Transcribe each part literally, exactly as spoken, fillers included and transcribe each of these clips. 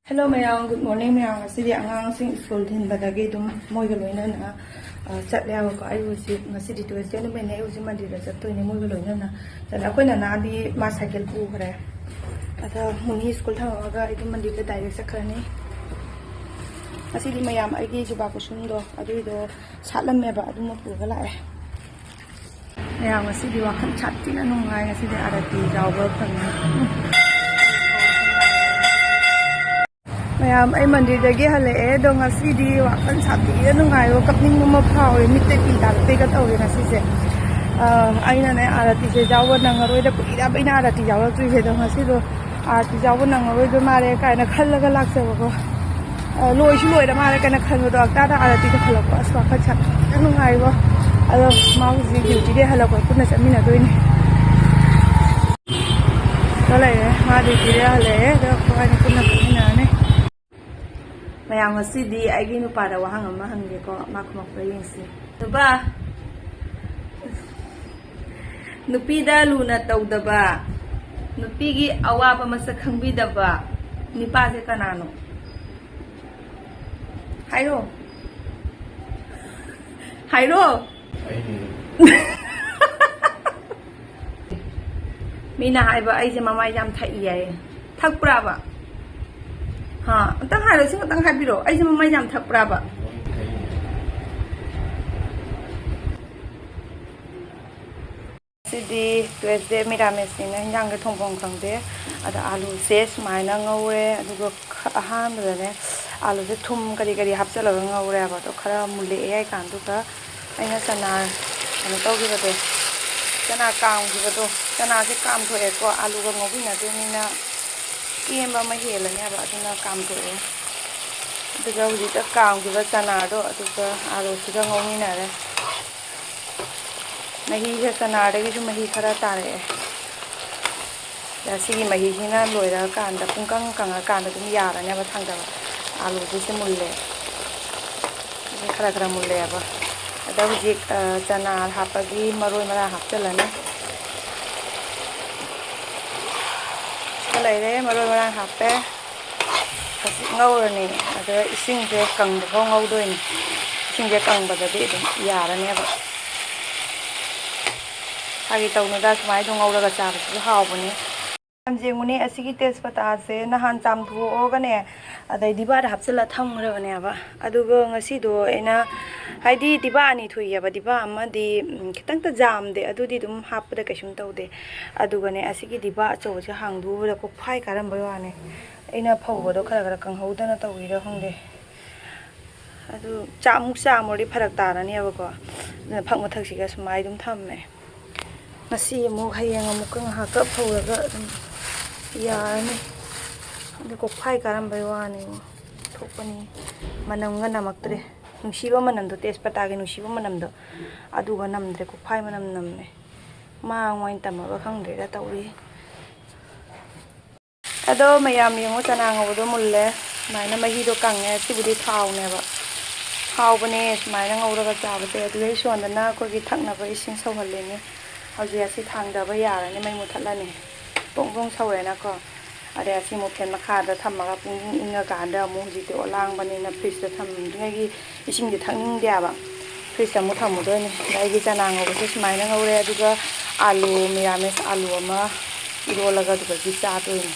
Hello ꯃꯌꯥꯝ, good morning ꯃꯌꯥꯝ꯫ ꯉꯁꯤꯗꯤ ꯑꯉꯥꯡꯁꯤꯡ ꯁ꯭ꯀꯨꯜ ꯊꯤꯟꯕꯗꯒꯤ ꯑꯗꯨꯝ ꯃꯣꯏꯒ ꯂꯣꯏꯅꯅ, ꯑ, ꯆꯠꯂꯦꯕꯀꯣ꯫ ꯑꯩ ꯍꯧꯖꯤꯛ, ꯉꯁꯤꯗꯤ Tuesday ꯅꯨꯃꯤꯠꯅꯦ, ꯑꯩ ꯍꯧꯖꯤꯛ ꯃꯟꯗꯤꯔꯗ ꯆꯠꯇꯣꯏꯅꯦ ꯃꯣꯏꯒ ꯂꯣꯏꯅꯅ꯫ ꯆꯠꯂꯦ꯫ ꯑꯩꯈꯣꯏ ꯅꯅꯥꯗꯤ ꯃꯥ ꯁꯥꯏꯀꯜ ꯄꯨꯈ꯭ꯔꯦ꯫ ꯑꯗ ꯃꯨꯅꯤ ꯁ꯭ꯀꯨꯜ ꯊꯝꯃꯝꯃꯒ ꯑꯩꯗꯤ ꯃꯟꯗꯤꯔꯗ direct ꯆꯠꯈ꯭ꯔꯅꯤ꯫ ꯉꯁꯤꯗꯤ ꯃꯌꯥꯝ ꯑꯩꯒꯤ ꯖꯨꯕꯥ ꯀꯨꯁꯨꯝꯗꯣ ꯑꯗꯨꯏꯗꯣ ꯁꯥꯠꯂꯝꯃꯦꯕ, ꯑꯗꯨꯃ ꯄꯨꯔꯒ ꯂꯥꯛꯑꯦ꯫ ꯃꯌꯥꯝ ꯉꯁꯤꯗꯤ ꯋꯥꯈꯜ ꯁꯥꯊꯤꯅ ꯅꯨꯡꯉꯥꯏ, ꯉꯁꯤꯗꯤ ꯑꯥꯔꯇꯤ ꯌꯥꯎꯕ ꯐꯪꯉꯦ꯫ ꯃꯌꯥꯝ ꯑꯩ ꯃꯟꯗꯤꯔꯗꯒꯤ ꯍꯜꯂꯛꯑꯦ, ꯑꯗꯣ ꯉꯁꯤꯗꯤ ꯋꯥꯈꯜ ꯁꯥꯊꯤꯅ ꯅꯨꯡꯉꯥꯏꯕ, ꯀꯞꯅꯤꯡꯕ ꯑꯃ ꯐꯥꯎꯋꯦ, ꯃꯤꯠꯇ ꯄꯤ ꯇꯥꯔꯛꯄꯩꯒ ꯇꯧꯋꯦ ꯉꯁꯤꯁꯦ꯫ ꯑ, ꯑꯩꯅꯅꯦ ꯑꯥꯔꯇꯤꯁꯦ ꯌꯥꯎꯕ ꯅꯪꯉꯔꯣꯏꯗ ꯀꯨꯏꯔꯕ ꯑꯩꯅ ꯑꯥꯔꯇꯤ ꯌꯥꯎꯔꯛꯇ꯭ꯔꯤꯁꯦ, ꯑꯗꯣ ꯉꯁꯤꯗꯣ ꯑꯥꯔꯇꯤ ꯌꯥꯎꯕ ꯅꯪꯉꯔꯣꯏꯗꯣꯏ ꯃꯥꯜꯂꯦ ꯀꯥꯏꯅ ꯈꯜꯂꯒ ꯂꯥꯛꯆꯕꯀꯣ꯫ ꯑ, ꯂꯣꯏꯁꯨ ꯂꯣꯏꯔ ꯃꯥꯜꯂꯦ ꯀꯥꯏꯅ ꯈꯟꯕꯗꯣ, ꯍꯞꯇꯥꯗ ꯑꯥꯔꯇꯤꯗ ꯈꯜꯂꯛꯄ꯫ ꯑꯁ, ꯋꯥꯈꯜ ꯁꯥꯊꯤꯅ ꯅꯨꯡꯉꯥꯏꯕꯣ꯫ ꯑꯗꯣ ꯃꯥ ꯍꯧꯖꯤꯛ duty ꯗꯩ ꯍꯜꯂꯛꯄ ꯄꯨꯟꯅ ꯆꯠꯃꯤꯟꯅꯗꯣꯏꯅꯦ꯫ ꯂꯩꯔꯦ, ꯃꯥ duty ꯗꯩ ꯍꯜꯂꯛꯑꯦ, ꯑꯗꯣ ꯑꯩꯈꯣꯏꯅꯤ ꯄꯨꯟꯅ ꯆꯠꯃꯤꯟꯅꯔꯅꯤ꯫ ꯃꯌꯥꯝ, ꯉꯁꯤꯗꯤ ꯑꯩꯒꯤ ꯅꯨꯄꯥꯗ ꯋꯥꯍꯪ ꯑꯃ ꯍꯪꯒꯦꯀꯣ, ꯃꯥ ꯈꯨꯝꯃꯛꯄ꯭ꯔꯥ ꯌꯦꯡꯁꯤ꯫ ꯅꯨꯄꯥ, ꯅꯨꯄꯤꯗ ꯂꯨꯅ ꯇꯧꯗꯕ, ꯅꯨꯄꯤꯒꯤ ꯑꯋꯥꯕ ꯃꯁꯛ ꯈꯪꯕꯤꯗꯕ ꯅꯨꯄꯥꯁꯦ ꯀꯅꯥꯅꯣ? ꯍꯥꯏꯔꯣ꯫ ꯍꯥꯏꯔꯣ꯫ ꯃꯤꯅ ꯍꯥꯏꯕ ꯑꯩꯁꯦ ꯃꯃꯥꯏ ꯌꯥꯝ ꯊꯛꯏ ꯍꯥꯏꯌꯦ꯫ ꯊꯛꯄ꯭ꯔꯥꯕ? ꯍꯥ, ꯑꯝꯇꯪ ꯍꯥꯏꯔꯣ, ꯁꯤ ꯈꯛꯇꯪ ꯍꯥꯏꯕꯤꯔꯣ, ꯑꯩꯁꯦ ꯃꯃꯥꯏ ꯌꯥꯝ ꯊꯛꯄ꯭ꯔꯥꯕ? ꯁꯤꯗꯤ Tuesday ꯃꯤꯔꯥꯃꯦꯁꯅꯤꯅ ꯍꯤꯟꯖꯥꯡꯁꯦ ꯊꯣꯡꯐꯝ ꯈꯪꯗꯦ꯫ ꯑꯗ ꯑꯥꯂꯨꯁꯦ ꯁꯨꯃꯥꯏꯅ ꯉꯧꯔꯦ, ꯑꯗꯨꯒ ꯈ-, ꯑꯍꯥꯟꯕꯗꯅꯦ ꯑꯥꯂꯨꯁꯦ ꯊꯨꯝ ꯀꯔꯤ ꯀꯔꯤ ꯍꯥꯞꯆꯤꯜꯂꯒ ꯉꯧꯔꯦꯕ꯫ ꯑꯗꯣ ꯈꯔ ꯃꯨꯜꯂꯛꯑꯦ ꯍꯥꯏ ꯀꯥꯟꯗꯨꯒ ꯑꯩꯅ ꯆꯅꯥ ꯀꯩꯅꯣ ꯇꯧꯈꯤꯕꯗꯣ, ꯆꯅꯥ ꯀꯥꯝꯈꯤꯕꯗꯣ, ꯆꯅꯥꯁꯦ ꯀꯥꯝꯊꯣꯛꯑꯦꯀꯣ, ꯑꯥꯂꯨꯒ ꯉꯧꯕꯤꯅꯗꯣꯏꯅꯤꯅ ꯀꯦꯝꯕ ꯑꯃ ꯍꯦꯜꯂꯅꯦꯕ, ꯑꯗꯨꯅ ꯀꯥꯝꯊꯣꯛꯑꯦ꯫ ꯑꯗꯨꯒ ꯍꯧꯖꯤꯛꯇ ꯀꯥꯝꯈꯤꯕ ꯆꯅꯥꯗꯣ ꯑꯗꯨꯒ ꯑꯥꯂꯨꯁꯤꯒ ꯉꯧꯃꯤꯟꯅꯔꯦ꯫ ꯃꯍꯤꯁꯦ ꯆꯅꯥꯗꯒꯤꯁꯨ ꯃꯍꯤ ꯈꯔ ꯇꯥꯔꯛꯑꯦ꯫ ꯑꯗ ꯁꯤꯒꯤ ꯃꯍꯤꯁꯤꯅ ꯂꯣꯏꯔꯀꯥꯟꯗ, ꯄꯨꯡꯀꯪ ꯀꯪꯉꯀꯥꯟꯗ ꯑꯗꯨꯝ ꯌꯥꯔꯅꯦꯕ ꯊꯥꯡꯗꯕ꯫ ꯑꯥꯂꯨꯗꯨꯁꯨ ꯃꯨꯜꯂꯦ꯫ ꯑꯗꯨꯝ ꯈꯔ ꯈꯔ ꯃꯨꯜꯂꯦꯕ꯫ ꯑꯗ ꯍꯧꯖꯤꯛ, ꯑ, ꯆꯅꯥ ꯍꯥꯞꯄꯒꯤ ꯃꯔꯣꯏ ꯃꯔꯥꯡ ꯍꯥꯞꯆꯤꯜꯂꯅꯤ꯫ ꯁꯤꯗ ꯂꯩꯔꯦ, ꯃꯔꯣꯏ ꯃꯔꯥꯡ ꯍꯥꯞꯄꯦ꯫ ꯉꯧꯔꯅꯤ꯫ ꯑꯗ ꯏꯁꯤꯡꯁꯦ ꯀꯪꯕ ꯐꯥꯎ ꯉꯧꯗꯣꯏꯅꯤ꯫ ꯏꯁꯤꯡꯁꯦ ꯀꯪꯕꯗꯗꯤ ꯑꯗꯨꯝ ꯌꯥꯔꯅꯦꯕ꯫ ꯐꯥꯒꯤ ꯇꯧꯅꯨꯗ, ꯁꯨꯃꯥꯏꯅ ꯑꯗꯨꯝ ꯉꯧꯔꯒ ꯆꯥꯕꯁꯤꯁꯨ ꯍꯥꯎꯕꯅꯤ꯫ ꯌꯥꯝ ꯌꯦꯡꯉꯨꯅꯦ, ꯑꯁꯤꯒꯤ ꯇꯦꯖꯄꯇꯥꯁꯦ ꯅꯍꯥꯟ ꯆꯥꯝꯊꯣꯛꯑꯒꯅꯦ, ꯑꯗꯩ ꯗꯤꯕꯥꯗ ꯍꯥꯞꯆꯤꯜꯂ ꯊꯝꯈ꯭ꯔꯕꯅꯦꯕ꯫ ꯑꯗꯨꯒ ꯉꯁꯤꯗꯣ ꯑꯩꯅ, ꯍꯥꯏꯗꯤ, ꯗꯤꯕꯥ ꯑꯅꯤ ꯊꯣꯛꯏꯑꯕ, ꯗꯤꯕꯥ ꯑꯃꯗꯤ ꯎꯝ, ꯈꯤꯇꯪꯇ ꯖꯥꯝꯗꯦ, ꯑꯗꯨꯗꯤ ꯑꯗꯨꯝ ꯍꯥꯞꯄꯗ ꯀꯩꯁꯨꯝ ꯇꯧꯗꯦ꯫ ꯑꯗꯨꯒꯅꯦ, ꯑꯁꯤꯒꯤ ꯗꯤꯕꯥ ꯑꯆꯧꯕꯁꯦ ꯍꯥꯡꯗꯣꯛꯎꯕꯗ ꯀꯣꯛꯐꯥꯏ ꯀꯥꯔꯝꯕꯩ ꯋꯥꯅꯦ꯫ ꯑꯩꯅ ꯐꯧꯕꯗꯣ ꯈꯔ ꯈꯔ ꯀꯪꯍꯧꯗꯅ ꯇꯧꯔꯤꯔ ꯈꯪꯗꯦ꯫ ꯑꯗꯨ ꯆꯥꯛꯃꯨꯛ ꯆꯥꯝꯃꯨꯔꯗꯤ ꯐꯔꯛ ꯇꯥꯔꯅꯦꯕꯀꯣ꯫ ꯑꯗꯨꯅ ꯐꯛ ꯃꯊꯛꯁꯤꯒ ꯁꯨꯃꯥꯏ ꯑꯗꯨꯝ ꯊꯝꯃꯦ꯫ ꯉꯁꯤ ꯑꯃꯨꯛ, ꯍꯌꯦꯡ ꯑꯃꯨꯛꯀ ꯉꯥꯏꯍꯥꯛꯀ ꯐꯧꯔꯒ ꯑꯗꯨꯝ ꯌꯥꯔꯅꯤ꯫ ꯑꯗꯨ ꯀꯣꯛꯐꯥꯏ ꯀꯥꯔꯝꯕꯩ ꯋꯥꯅꯤ꯫ ꯊꯣꯛꯄꯅꯤ꯫ ꯃꯅꯝꯒ ꯅꯝꯃꯛꯇ꯭ꯔꯦ꯫ ꯅꯨꯡꯁꯤꯕ ꯃꯅꯝꯗꯣ, ꯇꯦꯖꯄꯇꯥꯒꯤ ꯅꯨꯡꯁꯤꯕ ꯃꯅꯝꯗꯣ, ꯑꯗꯨꯒ ꯅꯝꯗ꯭ꯔꯦ꯫ ꯀꯣꯛꯐꯥꯏ ꯃꯅꯝ ꯅꯝꯃꯦ꯫ ꯃꯥꯡ ꯑꯣꯏꯅ ꯇꯝꯃꯕ ꯈꯪꯗ꯭ꯔꯦꯗ ꯇꯧꯔꯤ꯫ ꯑꯗꯣ ꯃꯌꯥꯝ ꯌꯦꯡꯉꯣ, ꯆꯅꯥ ꯉꯧꯕꯗꯣ ꯃꯨꯜꯂꯦ꯫ ꯁꯨꯃꯥꯏꯅ ꯃꯍꯤꯗꯣ ꯀꯪꯉꯦ꯫ ꯁꯤꯕꯨꯗꯤ ꯊꯥꯎꯅꯦꯕ꯫ ꯍꯥꯎꯕꯅꯦ ꯁꯨꯃꯥꯏꯅ ꯉꯧꯔꯒ ꯆꯥꯕꯁꯦ꯫ ꯑꯗꯨꯗꯩ ꯁꯣꯝꯗꯅ ꯑꯩꯈꯣꯏꯒꯤ ꯊꯛꯅꯕ ꯏꯁꯤꯡ ꯁꯧꯍꯜꯂꯤꯅꯦ꯫ ꯍꯧꯖꯤꯛ ꯑꯁꯤ ꯊꯥꯡꯗꯕ ꯌꯥꯔꯅꯤ, ꯃꯩ ꯃꯨꯊꯠꯂꯅꯤ꯫ ꯄꯣꯡ ꯄꯣꯡ ꯁꯧꯔꯦꯅꯀꯣ꯫ ꯑꯗꯩ ꯑꯁꯤ ꯑꯃꯨꯛ ꯐꯦꯟ ꯃꯈꯥꯗ ꯊꯝꯃꯒ ꯄꯨꯡ ꯏꯪ ꯏꯪꯉꯀꯥꯟꯗ ꯑꯃꯨꯛ, ꯍꯧꯖꯤꯛꯇꯤ ꯑꯣꯂꯥꯡꯕꯅꯤꯅ ꯐ꯭ꯔꯤꯖꯇ ꯊꯝꯗ꯭ꯔꯤꯉꯩꯒꯤ ꯏꯁꯤꯡꯗꯤ ꯊꯛꯅꯤꯡꯗꯦꯕ꯫ ꯐ꯭ꯔꯤꯖꯇ ꯑꯃꯨꯛ ꯊꯝꯃꯨꯗꯣꯏꯅꯦ꯫ ꯑꯗ ꯑꯩꯒꯤ ꯆꯅꯥ ꯉꯧꯕꯁꯦ ꯁꯨꯃꯥꯏꯅ ꯉꯧꯔꯦ, ꯑꯗꯨꯒ ꯑꯥꯂꯨ, ꯃꯤꯔꯥꯃꯦꯁ ꯑꯥꯂꯨ ꯑꯃ ꯏꯔꯣꯜꯂꯒ ꯑꯗꯨꯗꯒꯤ ꯆꯥꯗꯣꯏꯅꯦ꯫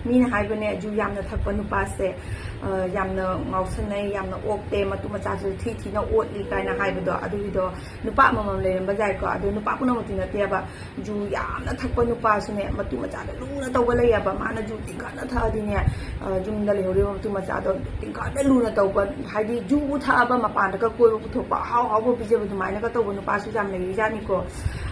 ꯃꯤꯅ ꯍꯥꯏꯕꯅꯦ, ꯖꯨ ꯌꯥꯝꯅ ꯊꯛꯄ ꯅꯨꯄꯥꯁꯦ, ꯑ, ꯌꯥꯝꯅ ꯉꯥꯎꯁꯟꯅꯩ, ꯌꯥꯝꯅ ꯑꯣꯛꯇꯦ, ꯃꯇꯨ ꯃꯆꯥꯁꯨ ꯊꯤ ꯊꯤꯅ ꯑꯣꯠꯂꯤ ꯀꯥꯏꯅ ꯍꯥꯏꯕꯗꯣ, ꯑꯗꯨꯒꯤꯗꯣ ꯅꯨꯄꯥ ꯑꯃꯃꯝ ꯂꯩꯔꯝꯕ ꯌꯥꯏꯀꯣ꯫ ꯑꯗꯣ ꯅꯨꯄꯥ ꯄꯨꯝꯅꯃꯛꯇꯤ ꯅꯠꯇꯦꯕ꯫ ꯖꯨ ꯌꯥꯝꯅ ꯊꯛꯄ ꯅꯨꯄꯥꯁꯨꯅꯦ, ꯃꯇꯨ ꯃꯆꯥꯗ ꯂꯨꯅ ꯇꯧꯕ ꯂꯩꯌꯦꯕ꯫ ꯃꯥꯅ ꯖꯨ ꯇꯤꯡꯈꯠꯅ ꯊꯛꯑꯗꯤꯅꯦ, ꯑ, ꯌꯨꯝꯗ ꯂꯩꯍꯧꯔꯤꯕ ꯃꯇꯨ ꯃꯆꯥꯗꯣ ꯇꯤꯡꯈꯠꯅ ꯂꯨꯅ ꯇꯧꯕ, ꯍꯥꯏꯗꯤ ꯖꯨꯕꯨ ꯊꯛꯑꯕ ꯃꯄꯥꯟꯗꯒ ꯀꯣꯏꯕ ꯄꯨꯊꯣꯛꯄ, ꯑꯍꯥꯎ ꯑꯍꯥꯎꯕ ꯄꯤꯖꯕ, ꯑꯗꯨꯃꯥꯏꯅꯒ ꯇꯧꯕ ꯅꯨꯄꯥꯁꯨ ꯌꯥꯝ ꯂꯩꯔꯤꯖꯥꯠꯅꯤꯀꯣ꯫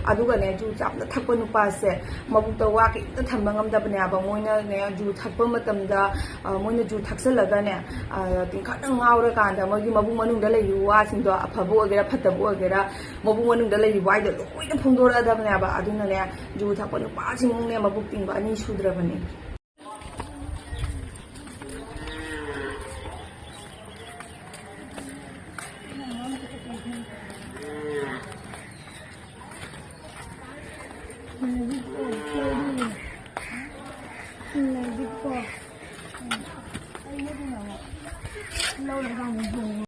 ꯑꯗꯨꯒꯅꯦ, ꯖꯨ ꯌꯥꯝꯅ ꯊꯛꯄ ꯅꯨꯄꯥꯁꯦ ꯃꯕꯨꯛꯇ ꯋꯥ ꯀꯩꯝꯇ ꯊꯝꯕ ꯉꯝꯗꯕꯅꯦꯕ꯫ ꯃꯣꯏꯅꯅꯦ, ꯖꯨ ꯊꯛꯄ ꯃꯇꯝꯗ, ꯑ, ꯃꯣꯏꯅ ꯖꯨ ꯊꯛꯆꯜꯂꯒꯅꯦ, ꯑ, ꯇꯤꯡꯈꯠꯅ ꯉꯥꯎꯔꯀꯥꯟꯗ ꯃꯣꯏꯒꯤ ꯃꯕꯨꯛ ꯃꯅꯨꯡꯗ ꯂꯩꯔꯤꯕ ꯋꯥꯁꯤꯡꯗꯣ, ꯑꯐꯕ ꯑꯣꯏꯒꯦꯔꯥ ꯐꯠꯇꯕ ꯑꯣꯏꯒꯦꯔꯥ, ꯃꯕꯨꯛ ꯃꯅꯨꯡꯗ ꯂꯩꯔꯤꯕ ꯋꯥꯏꯗꯣ ꯂꯣꯏꯅ ꯐꯣꯡꯗꯣꯔꯛꯑꯗꯕꯅꯦꯕ꯫ ꯑꯗꯨꯅꯅꯦ, ꯖꯨ ꯊꯛꯄ ꯅꯨꯄꯥꯁꯤꯃꯨꯛꯅꯦ ꯃꯕꯨꯛ ꯇꯤꯡꯕ ꯑꯅꯤ ꯁꯨꯗ꯭ꯔꯕꯅꯦ꯫ ꯂꯧꯔꯀꯥꯟꯗ ꯌꯦꯡꯉꯣ꯫